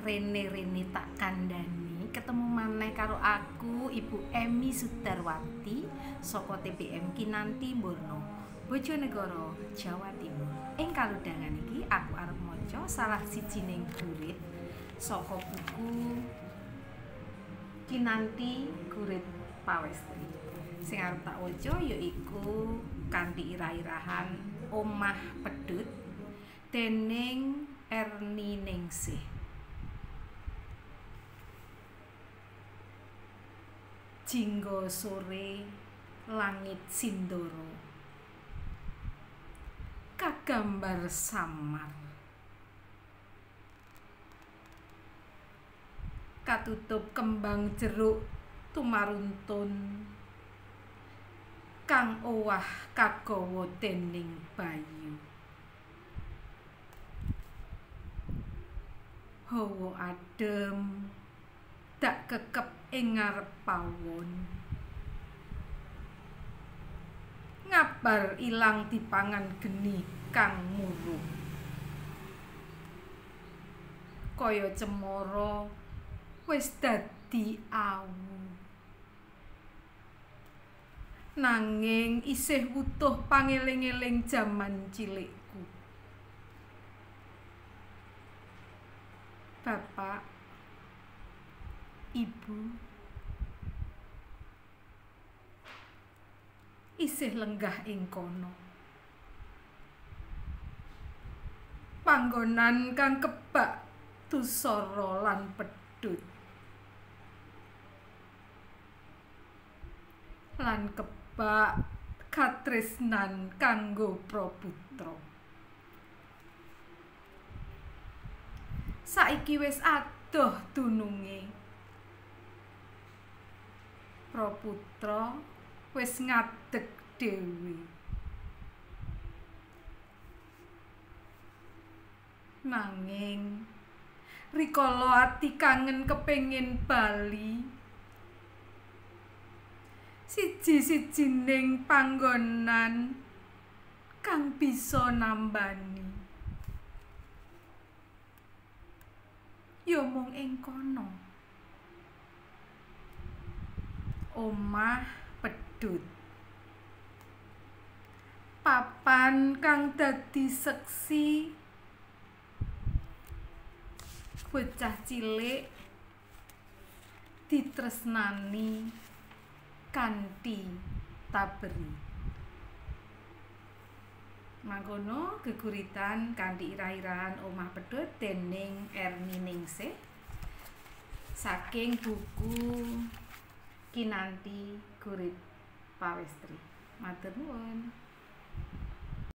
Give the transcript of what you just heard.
Rene-rene tak kandhani, ketemu maneh karo aku Ibu Emi Sudarwati saka TPM Kinanti Mburno, Bojonegoro, Jawa Timur. Ing kalodhangan iki aku arep maca salah sijining gurit saka buku Kinanti Gurit Pawestri. Sing arep tak waca yaiku kanthi irah-irahan Omah Pedhut dening Erni Ningsih. Jingga sore langit sindoro, kagambar samar, katutup kembang jeruk tumaruntun, kang owah kagawa dening bayu. Hawa adem dak kekep ing ngarep pawon, ngabar ilang dipangan geni kang muruh, kaya cemara wis dadi awu, nanging isih wutuh pangeling-eling jaman cilikku. Bapak, Ibu isih lenggah ing kono, panggonan kang kebak tusara lan pedhut, lan kebak katresnan kanggo praputra. Saiki wis adoh dununge, praputra wis ngadeg dhewe. Nanging rikala ati kangen kepengin bali, siji-sijining panggonan kang bisa nambani ya mung ing kono, Omah Pedhut, papan kang dadi seksi bocah cilik ditresnani kanthi taberi. Mangkono geguritan kanthi irah-irahan Omah Pedhut dening Erni Ningsih saking buku Kinanti Gurit Pawestri. Matur nuwun.